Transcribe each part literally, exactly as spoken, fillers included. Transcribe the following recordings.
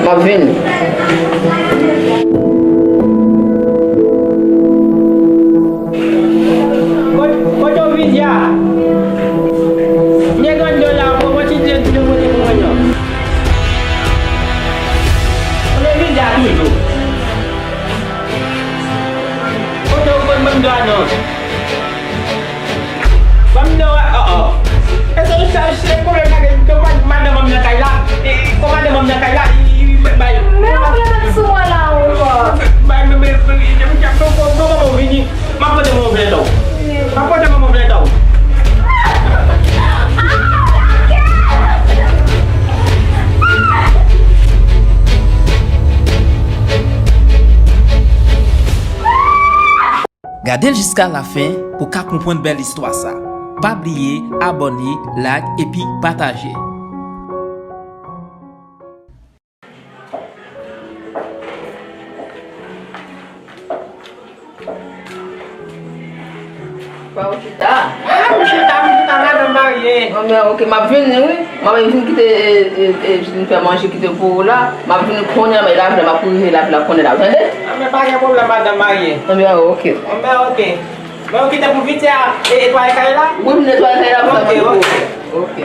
M ap vini. Kot, kote w Vidya? M te tann w la, bon, bon, ti de, de kote pou mwen, non. Kote Vidya toujou? Kote w konn ban m dwa, non? Ban m dwa, oh, oh. E se, se, se pwoblèm la, ke, ke mad-, madanm an nan kay la. E, e, kon madanm an nan kay la, i, i, i, bay. Men ou vle met sou mwen la ankò. Bay, men, men, men, men, men, men, men, men, men, vini. M ap pote manman w vle tann. M ap pote manman w vle tann. Gade l jiska lafen pou w ka konprann bèl istwa sa. Pa bliye abòne, like epi pataje. Ba w chita. Ah, m chita, m chita, madanm marye. Bon, ben, ok, m ap vini, wi. M ap vin kite, e, e, e, vin fè manje kite pou ou la. M ap vini kounye a, men lavi la, m ap kouri lavi la kounye a, tande? Ah, men pa gen pwoblèm, madanm marye. Enben, ok. Enben, ok. Men ou kite pou Vidya e netwaye kay la? Wi, m netwaye kay la pou fè manje pou ou. Ok, ok. Ok.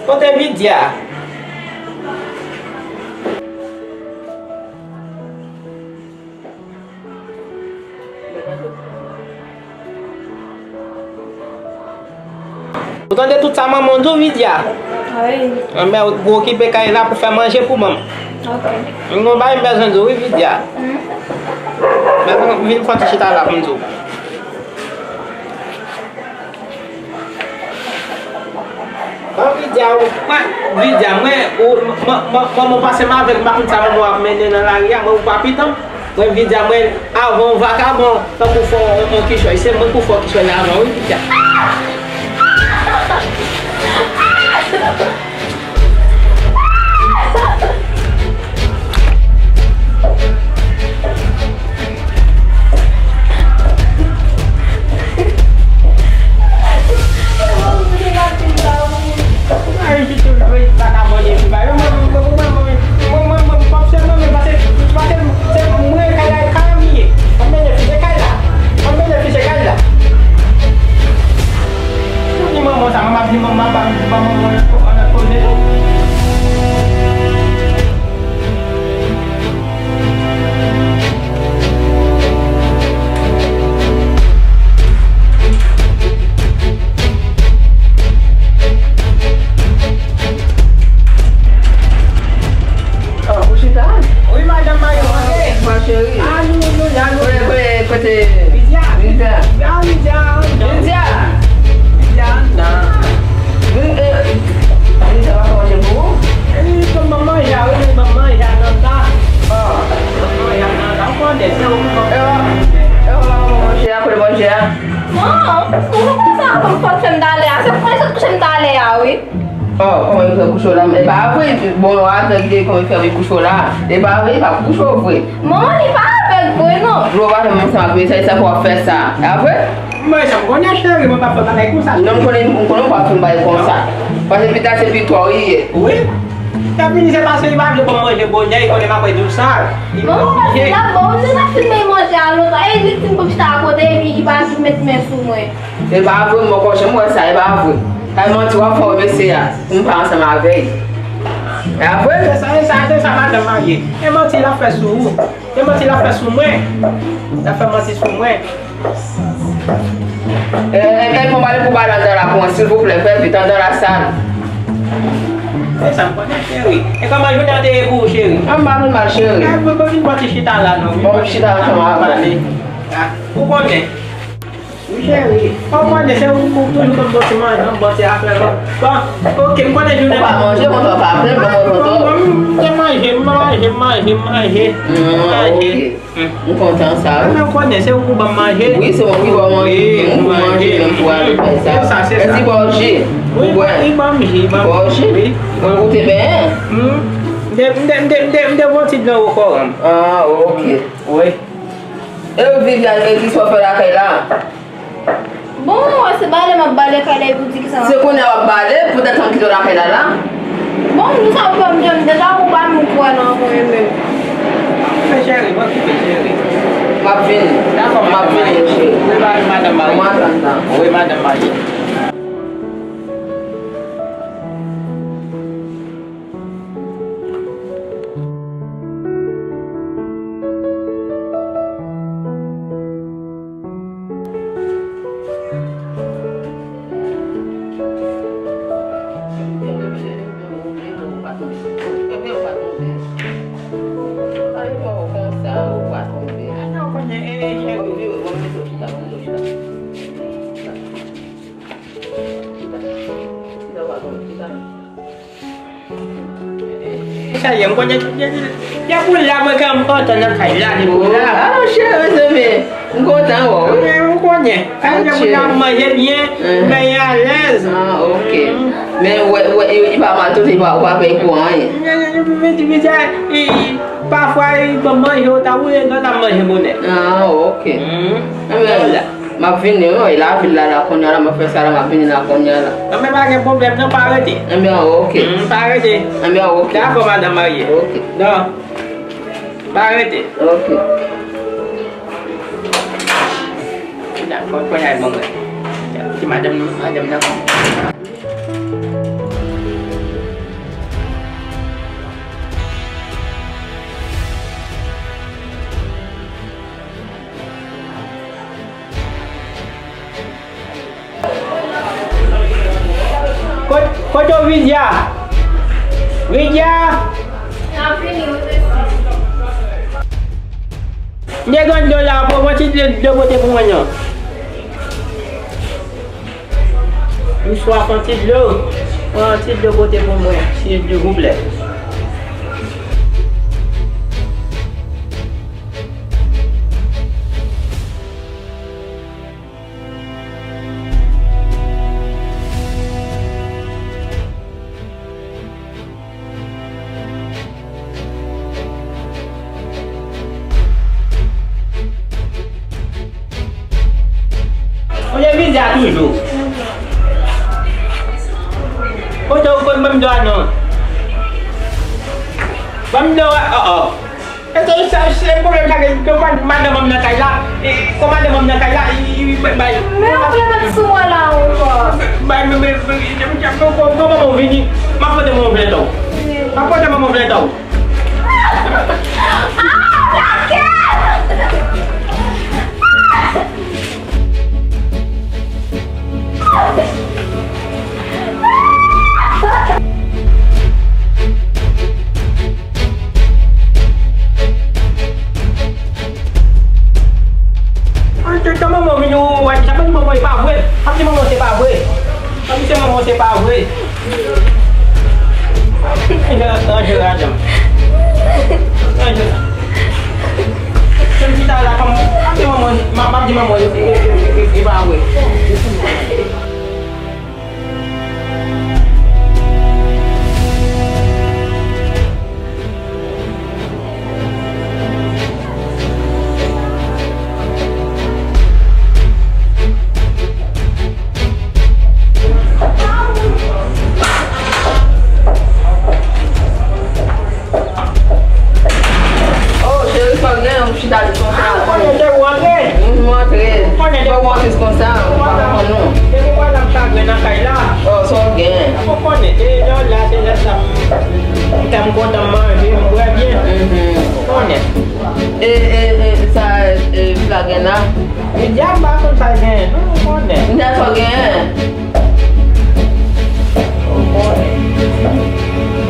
Kote Vidya? Ou tande tout sa manman w di w, Vidya? Wi. Enben, ou okipe kay la pou fè manje pou manman. Ok. Mwen gon bagay m bezwen di w, wi, Vidya. Hmm? Men vin fè yon ti chita la pou m di w. Bon, Vidya, ou, mwen, Vidya, mwen, ou, man, man, manman w pase m avèk makout sa manman w ap mennen nan lari a, mwen, ou pa pitan. Mwen, Vidya, mwen, avan yon vakabon, tankou fè yon, yon kichòy, se mwen pou fè yon kichòy la avan, wi, Vidya. Oh, ou chita? Wi, madanm marye, mande. Ma chérie. Ah, nou, nou la, nou. Kote, kote, kote? Vidya. Vidya. Ah, Vidya, ah, non. Vidya. Vidya, non. Vin, eh, vin fè manje pou ou. Eh, ban m manje a, wi, ban m manje a nan ta. Ah. Ban m manje a nan ta. Ou konnen, se ou ki ban m. Eh, eh, ou la, ou manje a, kote manje a? Non, ou konn sa, konn fòt fè m talè a. Se pou mwen sot kouche m talè a, wi. Oh, kòman yo fè kouche w la? E pa vre, bon, ou avèg de kòman yo fè kouche w la? E pa vre, li pa kouche w vre. Manman, li pa avèg vre, non. Dlo pa janm ansanm ak mesye, sa fè w ap fè sa. E pa vre? Mwen, sa m konnen, cheri, mwen pa fè bagay konsa. Non, m konnen, m konnen w pa fè bagay konsa. Paske pita se pi twa w ye. Wi. Sa vini, se paske li pa vle ban m manje bonè, li konnen m ap wè dou sal. Li oblije. Bon, la, bon, ou te fin bay manje a lontan, e li fin pou chita akote, epi li pa vin met men sou mwen. E pa vre, m poko janm wè sa, e pa vre. Sa e manti w ap fè w mesye a, pou m pa ansanm avè l. E pa vre? Se sa, se sa, se sa, madanm marye. E manti l ap fè sou ou. E manti l ap fè sou mwen. L ap fè manti sou mwen. E, e, e, pou m ale pou pale anndan la pou mwen, silvouplè, fè vit, anndan la sal. E sa m konnen, cheri. E kòman jounen an te ye pou ou, cheri? An m pa vin mal, cheri. E, pou, pou vin pran ti chita la, non. Bon, chita ansanm avè w. Ou konnen. Wi, cheri. Ou konnen, se ou, ou toujou konn bon ti manje, bon ti afè, non. Bon, ok, m konnen jounen. Ou pa manje, kontan pa plen, bon, kontan. M te manje, m manje, m manje, m manje. Mm, ok. M kontan sa, wi. Mwen konnen se ou ki ban m manje. Wi, se mwen ki ba w manje, wi, mwen ki manje, mwen ki ale fè sa. Se sa, se sa. Mèsi, ba w ji. Wi, li ban m ji, li ban m ji. Ba w ji? Wi. Mwen goute byen. M te, m te, m te, m te, m te pran ti dlo kokoranm. Ah, ok. Wi. E Viviane, e kisa w fè lakay la? Bon, wè se bale m ap bale kay la epi w di ki sa m ap fè. Se kounye a w ap bale, poutèt m kite w lakay la la. Bon, nou sa w pè m deja ou pa nou kwè nan mwen menm. Men cheri, mwen kite cheri. M ap vini. Dakò, m ap vini, cheri. Ou pa madanm marye. Mwen atann sa. Wi, madanm marye. Sa ye, m konnen, depi w la, mwen ka m kontan nan kay la, depi w la. Ah, cheri, mezanmi, m kontan wè w, wi. Mwen, m konnen. Sa depi w la, m manje byen, m byen alèz. Ah, ok. Men, wè, wè, li pa mal tou, li pa, ou pa peye pou anyen. Men, men, men, men, men, e, e, pafwa, e, ban m manje, ou ta woule, non, ta manje bonè. Ah, ok. Ebyen, m ap vini, wi, lavil la, la, kounye a la, m ap fè sa la, m ap vini la, kounye a la. Nan, men pa gen pwoblèm, non, pa rete. Ebyen, ok. Mm, pa rete. Ebyen, ok. Dakò, madanm marye. Ok. Non. Pa rete. Ok. Dakò, kounye a, bon, mwen. Ti madanm, madanm nan. Kot-, kote w Vidya? Vidya? M te gen dlo la, pran ti dlo pote pou mwen non. M swaf, yon ti dlo. Pran yon ti dlo pote pou mwen, silvouplè. Kote Vidya toujou? Kote, kote, ban m dlo a non. Ban m dlo a, oh, oh. E se, se, se pwoblèm sa ke, ke mad-, madanm an nan kay la. E, kon madanm an nan kay la, i, i, i, bay. Men yon pwoblèm sou mwen la ankò. Bay, men, men, men, men, men, men, men, men, men, vini. M ap pote manman w vle tanw. M ap pote manman w vle tanw. Ah, lage! An, tan, tan manman w vini, ou wè, sa pa di manman w, e pa vre. Sa pa di manman w, se pa vre. Sa pa di se manman w, se pa vre. Ranje, ranje lajan. Ranje. Kèm chita la, kòm, m ap di manman, m ap, m ap di manman, e, e, e, e, e pa vre. Oh, cheri, sa w gen, ou chita jis konsa. Ah, ou konnen se ou antre. Wi, m antre. Ou konnen se ou antre jis konsa, ou pa konn non. Depi w wè l ap chagren nan kay la. Oh, sa w gen. Ou konnen, e lè w la, se lè sa m, m kontan, m manje, m bwè byen. Mhm. Ou konnen. E, e, e, sa, e, sa gen la? Vidya, m pa konn sa l genyen non, ou konnen. Vidya, sa w genyen? Ou konnen.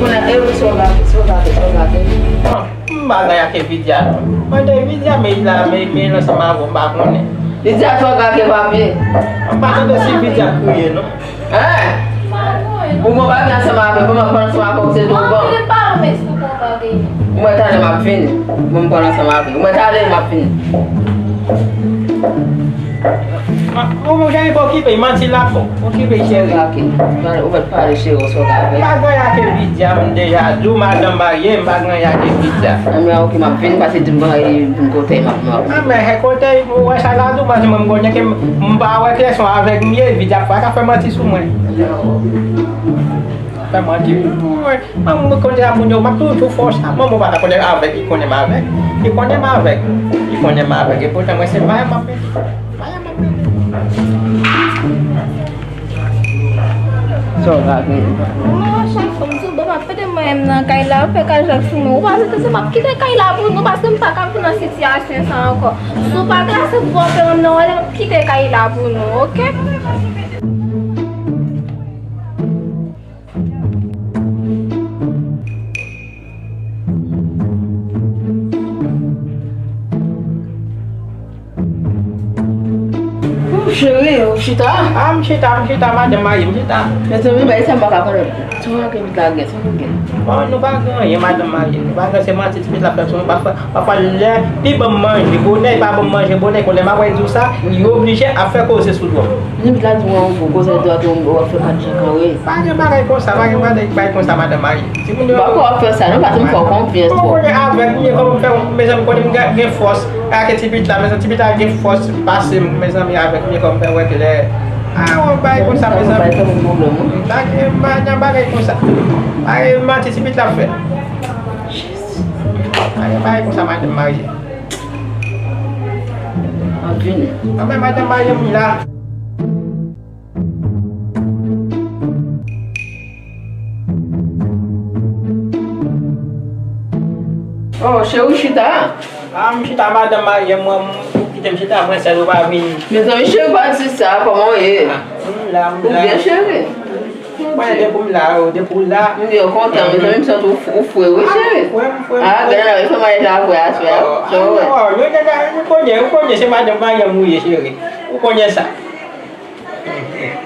Kounye a, e, sa w gate, sa w gate, sa w gate. Bon, m pa gen anyen ak Vidya non. Mwen te Vidya, men la, men, men ansanm avè w, m pa konnen. Vidya, sa w gate, papye. M pa tande si Vidya kriye non. Hein? Ou bon, pa vin ansanm avè m, pou m ap pran ansanm avè w, se tou bon. Anpil pawòl, men si w konn pa vini. Mwen talè m ap vini. Bon, m pran ansanm avè w. Mwen talè m ap vini. Ma, ou, ou cheri, pa okipe, manti l ap bon. Okipe, cheri. Ok. Ou mèt pale, cheri, ou sot avè. M pa gen anyen ak Vidya, m deja di w, madanm marye, m pa gen anyen ak Vidya. Anben, ok, m ap vin pase di m pou m kote m ap mò. Anben, kote ou wè sa la tou, paske mwen m konnen ke m, m pa wè klè, se yon avèg m ye, Vidya pa ka fè manti sou mwen. Fè manti. Mwen, mwen konnen a moun yo, m ap toujou fè w sa. Manman w pa ta konnen avèg, li konnen m avèg. Li konnen m avèg. Li konnen m avèg. E poutan mwen se vaya m ap mete. Vaya m ap mete. Sa w rakonte? Mwen chak fwa m sou bò, m ap fete mwen menm nan kay la, ou fè kajak sou mwen. Ou pa se se m ap kite kay la pou nou, paske m pa ka vin nan sitiyasyon sa ankò. Si w pa klase pou w fè menm nan, w ale, m ap kite kay la pou nou, oke? Cheri, ou chita? A, m chita, m chita, madanm marye, m chita. Mezanmi, bagay sa m pa ka konnen. Sa w ak Vit la gen, sa nou gen? Bon, nou pa gen anyen, madanm marye. Nou pa gen, se manti Ti Vit la fè sou mwen. Pafwa, pafwa, lè li ban m manje bonè, li pa ban m manje bonè, kounye a m ap di w sa, li oblije ap fè koze sou do m. Ti Vit la di w yon gwo koze, dwa tou w ap fè kat jan kanre. Pa gen bagay konsa, pa gen bagay, bagay konsa, madanm marye. Timoun yo. M pa kwè w ap fè sa, non, paske m fè w konfyans twòp. Ou konnen avèk m ye, kòman m fè, mezanmi, konnen m gen, gen fòs. Gade Ti Vit la, mezanmi, Ti Vit la gen fòs pase m, mezanmi, avèk m ye, kòman m fè wè klè. A, yon bagay konsa, mezanmi. M pa gen, m pa gen bagay konsa. Pa gen manti Ti Vit la fè. Pa gen bagay konsa, madanm marye. Anben, madanm marye, m la. Oh, cheri, chita. A, m chita, madanm marye, mwen, ou kite m chita, mwen sèl, ou pa vin. Mezanmi, cheri, pa di sa, kòman w ye? A, m la, m la. Ou byen, cheri? Mwen, depi w la, depi w la. M byen kontan, mezanmi, m santi w f-, ou fre, wi, cheri. A, m fre, m fre, m fre. A, gade la, wi, fè maryaj la vre aswè a. Oh, oh, yo, yo, yo, ou konnen, ou konnen, se madanm marye m ou ye, cheri. Ou konnen sa.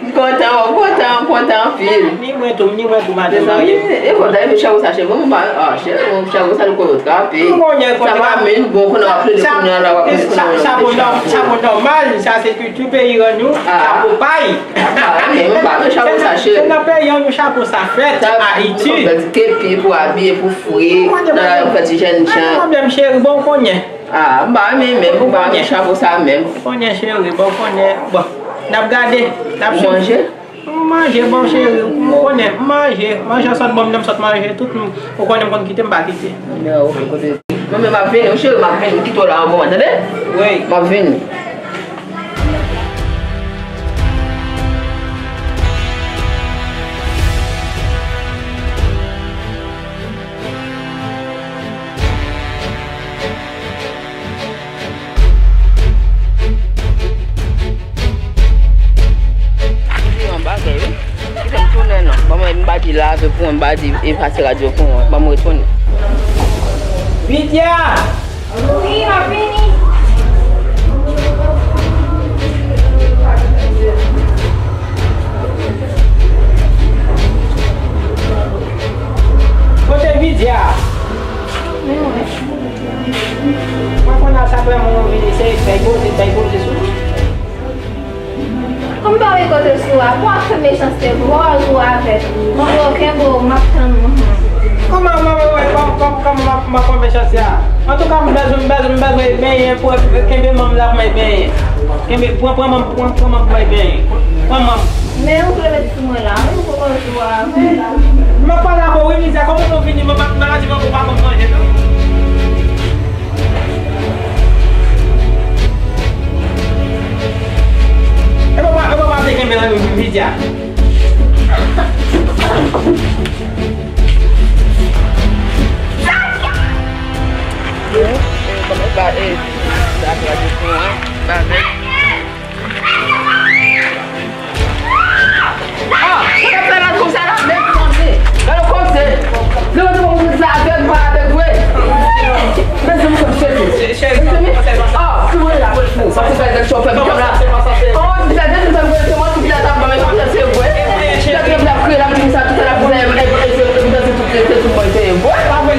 M kontan, m kontan, m kontan anpil. Ni mwen tou, ni mwen tou, madanm marye. E kontan, epi chapo sa, cheri, mwen, mwen, a, cheri, mwen, chapo sa, nou konn yo trape. Sa pa menm bon, konnen w ap plede kounye a la, w ap plede kounye a. Chapo nò-, chapo nòmal, sa se kilti peyi rann nou, chapo pay. A, mwen pa renmen chapo sa, cheri. Se nan peyi an nou chapo sa fèt, Ayiti. Sa, bèl ti kepi pou abiye, pou fre, nan lari pou fè ti jèn jan. Pa gen pwoblèm, cheri, bon, ou konnen. A, m pa renmen menm, m pa renmen chapo sa menm. Ou konnen, cheri, bon, ou konnen. Bon, n ap gade, n ap swiv. Ou manje? M manje, bon, cheri, ou konnen, m manje. Manje sot ban m, lè m sot manje, tout m, ou konnen m konn kite, m pa kite. Mwen menm m ap vini, wi, cheri, m ap vini, m kite w la yon moman, tande? Wi. M ap vini. Di yon bagay, wi. Kite m tounen non. Ban mwen yon badi lave pou mwen, badi efase radyo pou mwen. Ban mwen retounen. Vidya! Wi, m ap vini. Kote Vidya? Mwen konn a sa vrèman ou vini, se bay koze, bay koze sou. Kòm pa wè kote sou a, pou ap fè mechanste pou w, ou avèk ou. Yo, kenbe w, m ap tann ou. Kòman, kòman, kòman, kòman, kòman m ap, m ap fè mechanste a? Antouka, m bezwen, m bezwen, m bezwen benyen pou kenbe manm la pou mwen benyen. Kenbe, pran, pran manm, pran, pran manm pou mwen benyen. Pran manm. Men ou vle met sou mwen la, wi, ou poko di w avèk. M ap pale avè w, wi, Lizè, kòman nou vini, m ap, m ap di manman w pa konn manje, non? E papa, e papa te kenbe nan Vidya. Yo, e, kòman ba, e, sa, sa, di pou mwen, ba, men. Ah, sa k ap fè la konsa la? Men koze. Gade koze. Lè w te konn sa avèg, pa avèg vre. Mezanmi, sa fè tou. Mezanmi, ah, ki mwen la pou fou. Sa se fè gad chofè, pitan la. Oh, pitan, depi sa mwen, se mwen ki pitan ta ban mwen, pitan se vre. Pitan ki ap kriye la, m di sa, tout la, pitan se tout, se tout mwen,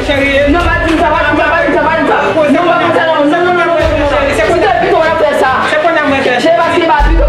se vre. Non, pa di sa, pa di sa, pa di sa, pa di sa. Non, pa di sa, non, non, non, non, non. Se pitan, pitan w ap fè sa. Se paske m pa pitan,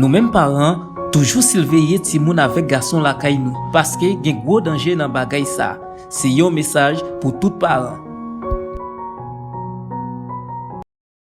Nou menm paran, toujou siveye timoun avèk gason lakay nou, paske gen gwo danje nan bagay sa. Se yon mesaj pou tout paran.